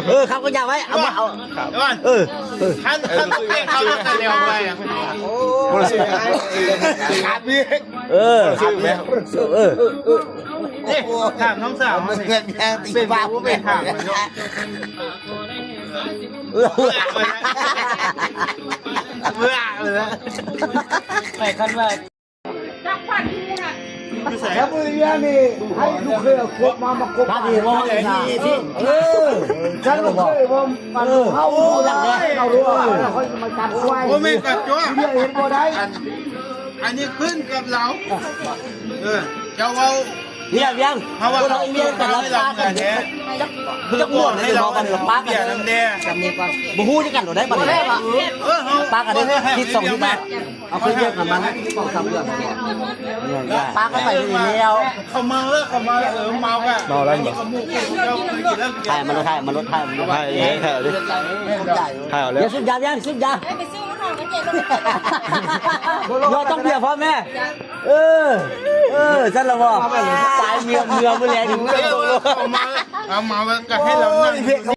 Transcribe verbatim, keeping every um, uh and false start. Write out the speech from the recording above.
เออครับก็อย่าไว้ เอามาเอา เดี๋ยวก่อน เออ เออ คัน คันต้องเปลี่ยนเขาก็จะเร็วไปอะ ขาดพี่ เออ เออ นี่ถามน้องสาวมาสิ เงินแพงติด เป็น บ้า ผู้เป็นถามมันเนาะ เออ เมื่อเลยนะ ไปคันว่า จักขวัญที่มูน่ะ คือใส่ แล้วมือเนี้ยนี่ให้ลูกเคยเอาครบมามาครบ ครับพี่ว่าไงพี่พี่ เออฉันลูกเคยว่ามันเข้ารู้แล้วเข้ารู้แล้วค่อยมาจับควาย โอ้แม่งกัดจ้ว เรียกเห็นบ่ได้ อันอันนี้ขึ้นกับเรา เออเจ้าเอา เรียกยัง เพราะว่า พวกเราเรียกกันแล้ว ให้เรา ปากัน แท้ คือจะหมดเลย เรา เรากันหรือปากัน เบียร์น้ำแดง บูฮู้จะกันหรือได้ปะเนี่ย เออเขา ปากันได้ทิศสองทิศนะเอาขึ้นเรียกกันมันสองสามเรื่องเนี่ย ปากกันไปนี่แล้วเขาเมาแล้วเขาเมาแล้วเออเมากันเมาแล้วเขาหมู่เขาเจ้าเคยกินแล้ว ถ่ายมันรถถ่ายมันรถถ่ายมันรถถ่าย ถ่ายเอาดิถ่ายเอา อ แล้ ย่าว สุดยายังสุดยา ไปซื้อมาหน่อยมันเจ็บ เราต้องเบียร์พร้อมแม่เออ เออฉันละบอกสายเมียเมือมือแรงถึง เขาเมาแล้วเอาเมาแล้วก็ให้เรานั่ง